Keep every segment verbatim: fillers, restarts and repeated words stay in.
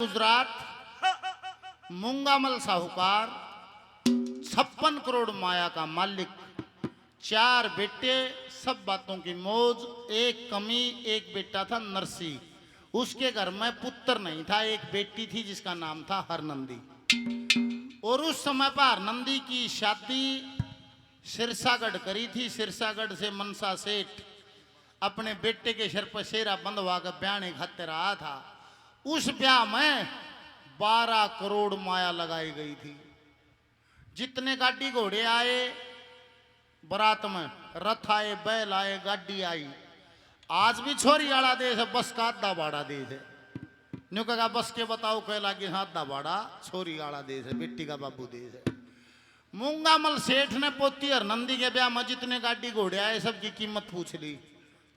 गुजरात, मूंगामल साहूकार, छप्पन करोड़ माया का मालिक, चार बेटे, सब बातों की मौज। एक कमी, एक बेटा था नरसी, उसके घर में पुत्र नहीं था, एक बेटी थी जिसका नाम था हरनंदी। और उस समय पर हरनंदी की शादी सिरसागढ़ करी थी। सिरसागढ़ से मनसा सेठ अपने बेटे के सिर पर सेहरा बंधवा के ब्याहने खातिर आया था। उस ब्याह में बारह करोड़ माया लगाई गई थी। जितने गाड़ी घोड़े आए बारात में, रथ आए, बैल आए, गाड़ी आई। आज भी छोरी आला देश है, बस का आधा भाड़ा देश है। न्यू कहा, "बस के बताओ?" कह लागे, "हाँ, आधा भाड़ा, छोरी आला देश है, बेटी का बाबू देश है।" मूंगामल सेठ ने पोती हरनंदी के ब्याह में जितने गाड़ी घोड़े आए, सबकी कीमत पूछ ली।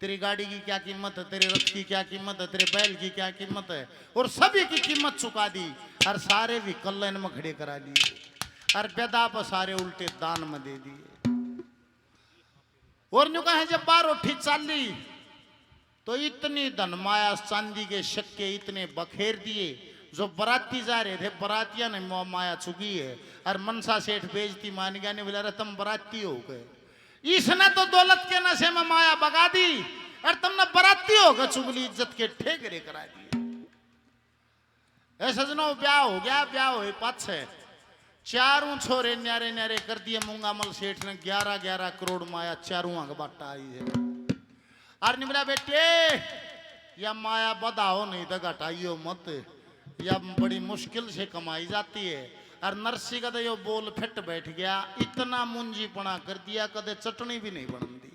"तेरी गाड़ी की क्या कीमत है, तेरे रथ की क्या कीमत है, तेरे बैल की क्या कीमत है?" और सभी की कीमत चुका दी। और सारे भी कल्याण में खड़े करा लिए। और बेदा पर सारे उल्टे दान में दे दिए। और न्यू कहे, जब बारह रोटी चाली, तो इतनी धन माया, चांदी के सिक्के इतने बखेर दिए। जो बराती जा रहे थे, बरातिया ने मा-, माया चुगी है। और मनसा सेठ बेइज्जती मान गया, ने बोला, "अरे, तुम बराती हो गए, इसने तो दौलत के नशे में माया बगा दी, और तुमने बराती होकर चुगली इज्जत के ठेकरे करा दिए।" ए सजनो, ब्याह हो गया, ब्याह होए पाछे चारों छोरे न्यारे न्यारे कर दिए। मूंगामल सेठ ने ग्यारह ग्यारह करोड़ माया चारों के बाटा आई है। और निबला, "बेटे, या माया बढ़ाओ, नहीं तो घटाइयो मत, या बड़ी मुश्किल से कमाई जाती है।" और नरसी का तो यो बोल फिट बैठ गया, इतना मुंजीपना कर दिया, कदे चटनी भी नहीं बनती।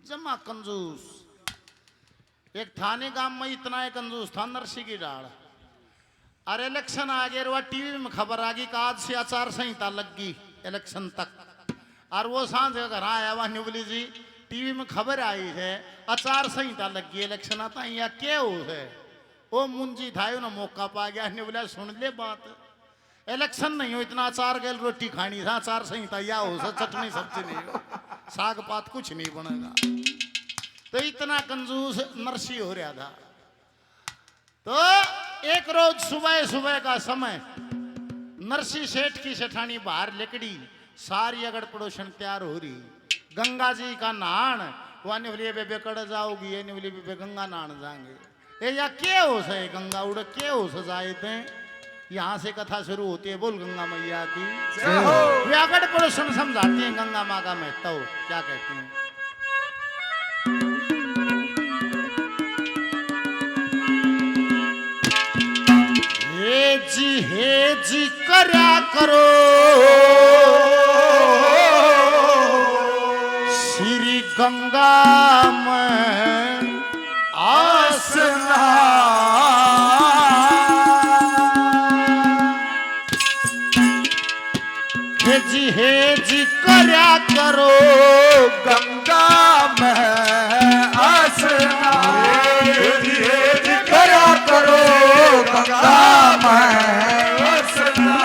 जमा कंजूस। एक थाने गांव में इतना एक कंजूस था, नरसी की डाल। अरे, इलेक्शन आ गया, वा टीवी में खबर आ गई कि आज से आचार संहिता लग गई इलेक्शन तक। और वो सांझ के घर आया, वा न्यू बोली, "जी, टीवी में खबर आई है, आचार संहिता लग गई इलेक्शन आता, या क्या हो है?" वो मुंजी था, उन्हें मौका पा गया, न्यू बोला, "सुन ले बात।" इलेक्शन नहीं हो, इतना अचार गैल रोटी खानी था, आचार संहिता या हो सै, चटनी सब्जी नहीं हो, साग पात कुछ नहीं बनेगा। तो इतना कंजूस नरसी हो रहा था। तो एक रोज सुबह, सुबह का समय, नरसी सेठ की सेठानी बाहर लिकड़ी, सारी अगड़ पड़ोसन तैयार हो रही, गंगा जी का नहान। वा न्यू बोली, "बेबे कड़े जाओगी?" ये न्यू बोली, "बेबे गंगा नहान जाएंगे।" ए, या के हो सै गंगा उड़, के हो सै जाए ते? यहाँ से कथा शुरू होती है, बोल गंगा मैया की। जय हो। वे आगड़ पड़ोसन समझाती हैं गंगा माँ का महत्व, क्या कहती हैं? "हे जी, हे जी करया करो, श्री गंगा में आसना।" "हे जी, हे जी करया करो गंगा में आसना।" "हे जी, हे जी करया करो गंगा में आसना।"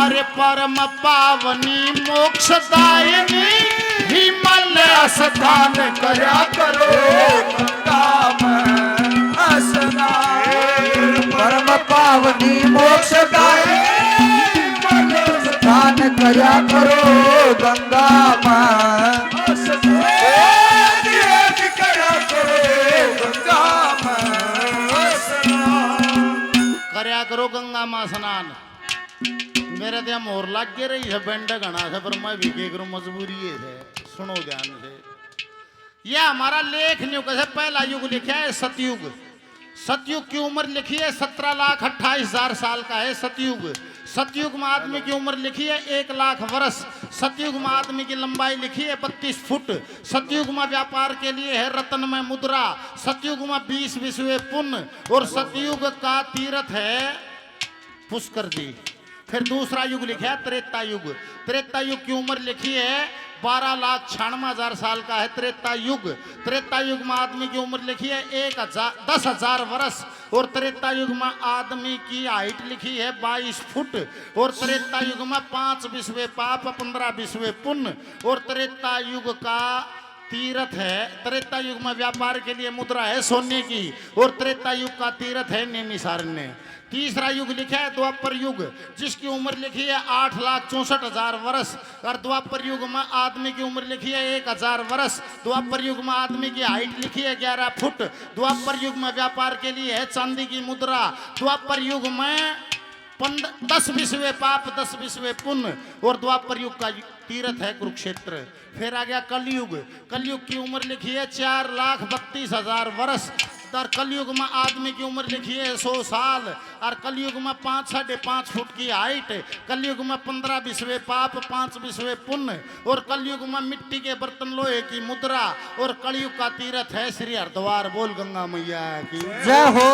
अरे, परम पावनी मोक्षदायिनी हिमालय स्थान करया करो गंगा में स्नान। परम पावनी मोक्षदायिनी हिमालय स्नान करया करो गंगा में स्नान। करया करो गंगा में स्नान। करया करो गंगा में स्नान। मेरे ते मोर लाग के रही है, बेंडे घणा से, पर मैं भी के करूं, मजबूरी है। सुनो ध्यान से, यह हमारा लेख न्यू कैसे, पहला युग लिखा है सतयुग। सतयुग की उम्र लिखी है सत्रह लाख अट्ठाईस हजार साल का है सतयुग। सतयुग में आदमी की उम्र लिखी है एक लाख वर्ष। सतयुग में आदमी की लंबाई लिखी है बत्तीस फुट। सतयुग में व्यापार के लिए है रत्न में मुद्रा। सतयुग में बीस बिस्वे पुण्य और सतयुग का तीर्थ है पुष्कर जी। फिर दूसरा युग लिखा है त्रेता युग। त्रेता युग की उम्र लिखी है बारह लाख छियानवे हजार साल का है त्रेता युग। त्रेता युग में आदमी की उम्र लिखी है एक हजार, दस हजार वर्ष। और त्रेता युग में आदमी की हाइट लिखी है बाईस फुट। और त्रेता युग में पांच बिस्वे पाप, पन्द्रह बिस्वे पुण्य। और त्रेता युग का तीर्थ है, त्रेता युग में व्यापार के लिए मुद्रा है सोने की, और त्रेता युग का तीर्थ है नैमिषारण्य। तीसरा युग लिखा है द्वापर युग, जिसकी उम्र लिखी है आठ लाख चौसठ हजार वर्ष, और द्वापर युग में आदमी की उम्र लिखी है एक हजार वर्ष। द्वापर युग में आदमी की हाइट लिखी है ग्यारह फुट। द्वापर युग में व्यापार के लिए है चांदी की मुद्रा। द्वापर युग में पंद-, दस बिस्वे पाप, दस बिस्वे पुण्य, और द्वापर युग का तीर्थ है कुरुक्षेत्र। फिर आ गया कलयुग। कलयुग की उम्र लिखी है चार लाख बत्तीस हजार वर्ष। और कलयुग में आदमी की उम्र लिखी है सौ साल। और कलयुग में पाँच, साढ़े पाँच फुट की हाइट। कलयुग में पंद्रह बिस्वे पाप, पाँच बिस्वे पुण्य, और कलयुग में मिट्टी के बर्तन, लोहे की मुद्रा, और कलयुग का तीर्थ है श्री हरिद्वार। बोल गंगा मैया की जय हो।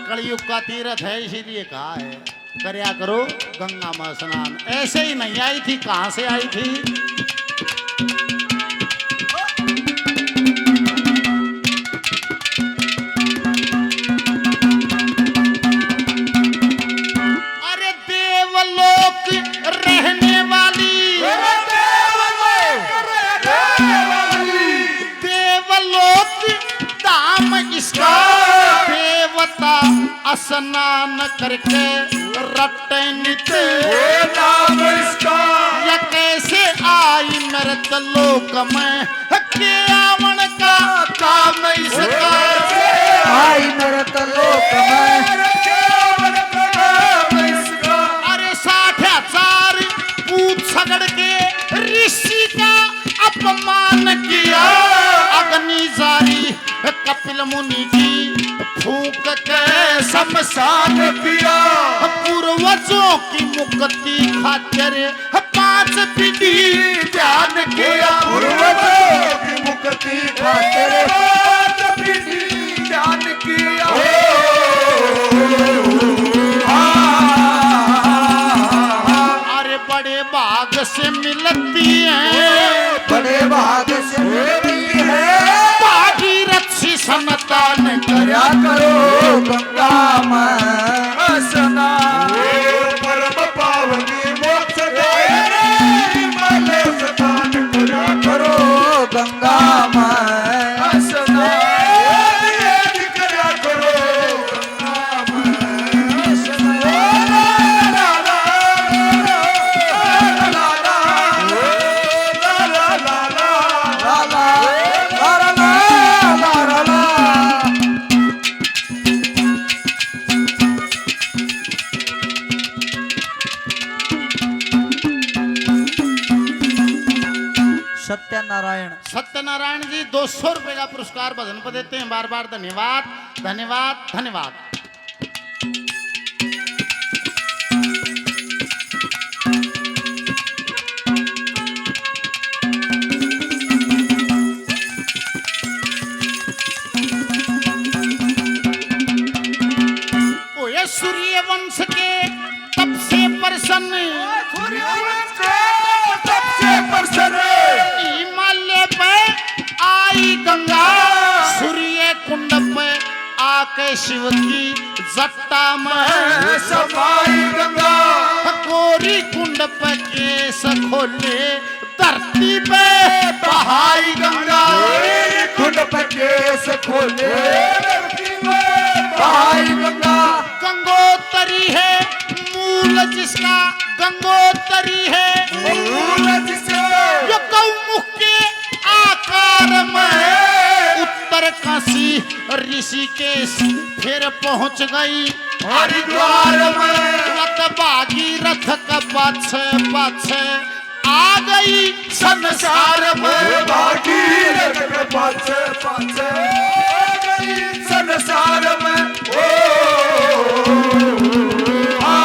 कलयुग का तीर्थ है, इसीलिए कहा है, करया करो गंगा में स्नान। ऐसे ही नहीं आई थी, कहाँ से आई थी? अरे देवलोक रहने वाली, अरे देवलोक रहने वाली, देवलोक धाम इसका, देवता स्नान करके रटे नित, ओ नाम इसका। या कैसे आई मर्त लोक में, के आवन का काम इसका। आई मर्त लोक में। अरे साठ हजार पूत सगड़ के ऋषि का अपमान किया। अग्नि जारी कपिल मुनि की फूंक के शमशान किया। पूर्वजों की मुक्ति खातिर पांच पीढ़ी ध्यान किया। पूर्वजों की मुक्ति खातिर पांच पीढ़ी ध्यान किया। अरे बड़े भाग से मिलती है, बड़े भाग से मिलती है। भागीरथ सी संतान करया करो गंगा में स्नान। परम पावनी मोक्षदायिनी माले स्नान करया करो गंगा में स्नान। करया करो गंगा में स्नान। सत्यनारायण। सत्यनारायण जी दो सौ रुपए का पुरस्कार भजन पर देते हैं। बार बार धन्यवाद, धन्यवाद, धन्यवाद। ओए सूर्यवंश के तप से प्रसन्न, सूर्यवंश के तप से प्रसन्न, हिमालय पे आई गंगा, सूर्य कुंड पे आके शिव की जटा में समाई गंगा। गौरी कुंड पे केस खोले धरती पे बहाई गंगा। गौरी कुंड पे केस खोले धरती पे बहाई गंगा। गंगोत्री है मूल जिसका, गंगोत्री है मूल जिसका। यो गौमुख के आकार में उत्तर काशी ऋषिकेश फिर पहुंच गई हरिद्वार में। रथ भागीरथ का पाछे पाछे आ गई संसार में। भागीरथ के पाछे पाछे आ गई संसार में। ओ, आ,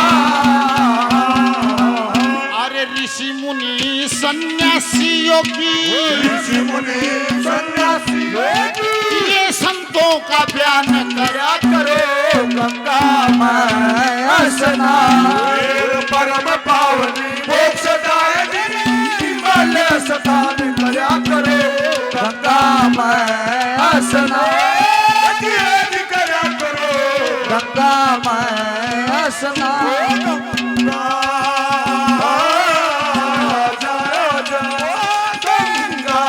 अरे ऋषि मुनि सन्यासियों की, ऋषि मुनि सन्यासियों की, ये संतों का ध्यान करा करो गंगा में स्नान। परम पावनी मोक्षदायिनी माले स्नान करा करो गंगा में स्नान। करा करो गंगा में स्नान। गंगा, गंगा, गंगा।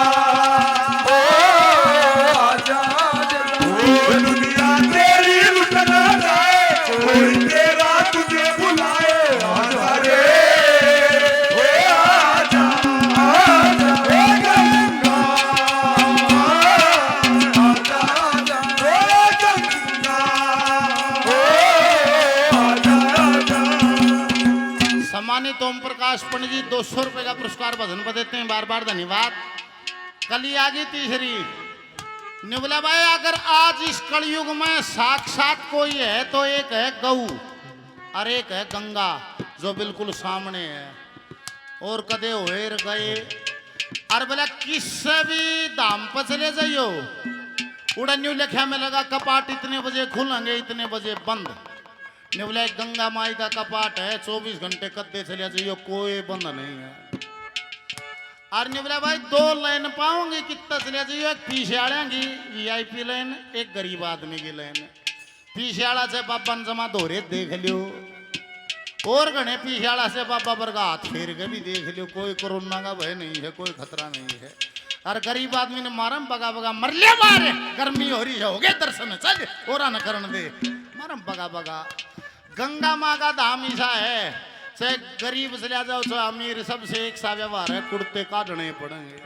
सम्मानित ओम प्रकाश पंडित जी दो सौ रुपए का पुरस्कार भजन पर देते हैं, बार बार धन्यवाद। कली आ गई तीसरी। न्यू बोला, भाई, अगर आज इस कलयुग में साक्षात कोई है तो एक है गऊ और एक है गंगा, जो बिल्कुल सामने है। और कदे होए र गए। और बोला, किससे भी धाम पर चले जाइयो, उड़ा न्यू लिखा मिलेगा, कपाट इतने बजे खुलेंगे, इतने बजे बंद। ने बोला, एक गंगा माई का कपाट है, चौबीस घंटे कद्दे चले जाइयो, कोई बंद नहीं है। और ने बोला, भाई, दो लाइन पाओगे, कितना चले जाइयो, एक पीछे आड़िया की वीआईपी लाइन, एक गरीब आदमी की लाइन। पीछे आड़ा से बाबा ने जमा धोरे देख लियो, और घणे पीछे आड़ा से बाबा वर्गा हाथ फेर के भी देख लियो, कोई कोरोना का भय नहीं है, कोई खतरा नहीं है। और गरीब आदमी ने मारम बगा बगा मर लिया बाहर, गर्मी हो रही है, हो गए दर्शन, चल और न करण दे, मारम बगा बगा। गंगा माँ का धाम ऐसा है, चाहे गरीब चला जाओ, चाहे अमीर, सबसे एक सा व्यवहार है, कुर्ते काटने पड़ेंगे।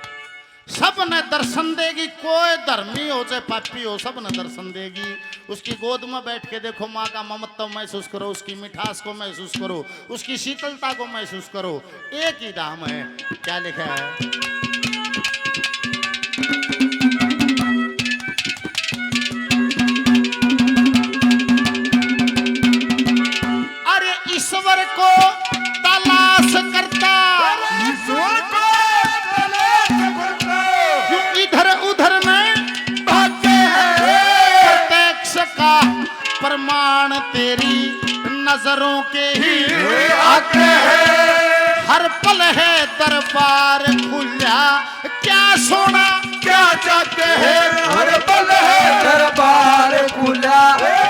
सब ने दर्शन देगी, कोई धर्मी हो चाहे पापी हो, सब ने दर्शन देगी। उसकी गोद में बैठ के देखो, माँ का ममत्व महसूस करो, उसकी मिठास को महसूस करो, उसकी शीतलता को महसूस करो। एक ही धाम है। क्या लिखा है? अरे ईश्वर को तलाश करता, ईश्वर को तलाश करता। क्यों इधर उधर में भागते हैं। प्रत्यक्ष का प्रमाण तेरी नजरों के ही आते हैं। हर पल है दरबार खुला, क्या सोना क्या चाहते हैं। हर पल है दरबार खुला,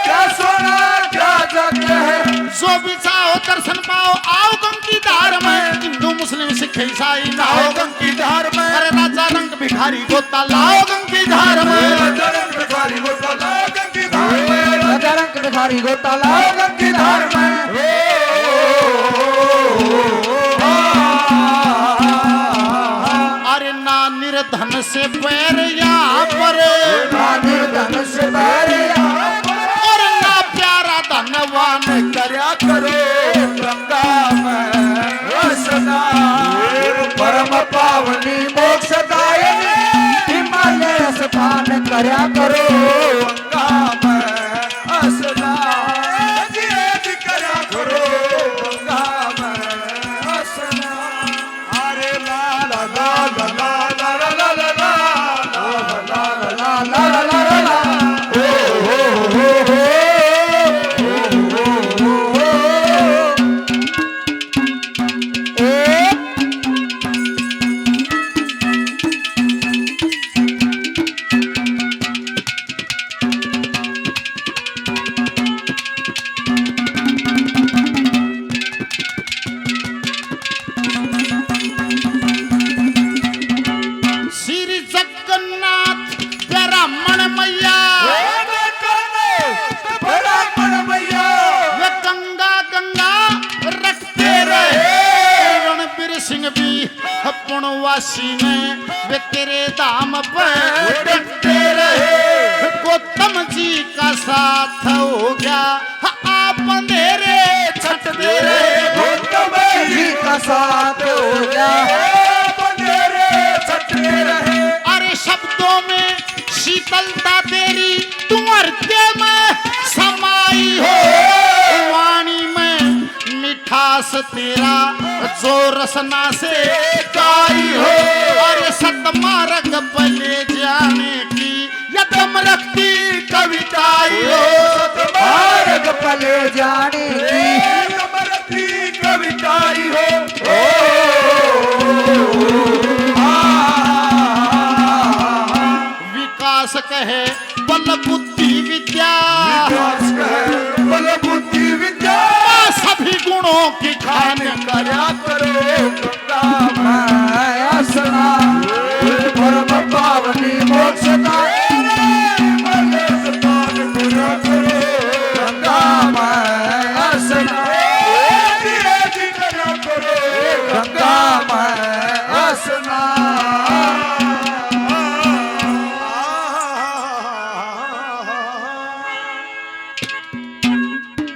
क्या सोना क्या चाहते हैं। जो भी चाहो दर्शन पाओ, आओ गंगा की धार में। हिंदू मुस्लिम सिख ईसाई नहाओ गंगा की धार में। अरे राजा रंग भिखारी गोता लाओ गंगा की धार में। राजा रंग भिखारी गोता लाओ गंगा की धार में। राजा रंग भिखारी गोता लाओ गंगा की धार में। अरे ना निर्धन से बैर यहाँ पर, ना निर्धन से बैर यहाँ पर। और ना प्यारा धनवान करया करो गंगा में स्नान। परम पावनी मोक्षदायिनी हिमालय स्नान करया करो गंगा में स्नान। जी, जी करया करो गंगा में स्नान। अरे ला ला ला ला। श्री जगन्नाथ ब्राह्मण मैया, ब्राह्मण मैया। वे गंगा गंगा रटते रहे। रणबीर सिंह भी पुणवासी ने वे तेरे धाम पे डटते रहे। गौतम जी का साथ हो गया आप अंधेरे छटते रहे। गौतम जी का साथ हो गया आप अंधेरे छटते रहे। अरे शब्दों में शीतलता तेरी, तू हृदय में समाई हो। वाणी में मिठास तेरा, जो रसना से गाई हो। अरे सतमार्ग पर ले जाने की या दम रखती कविताई हो। सतमार्ग पर ले जाने की या दम रखती कविताई हो। ओ, आ, विकास कहे बलबूता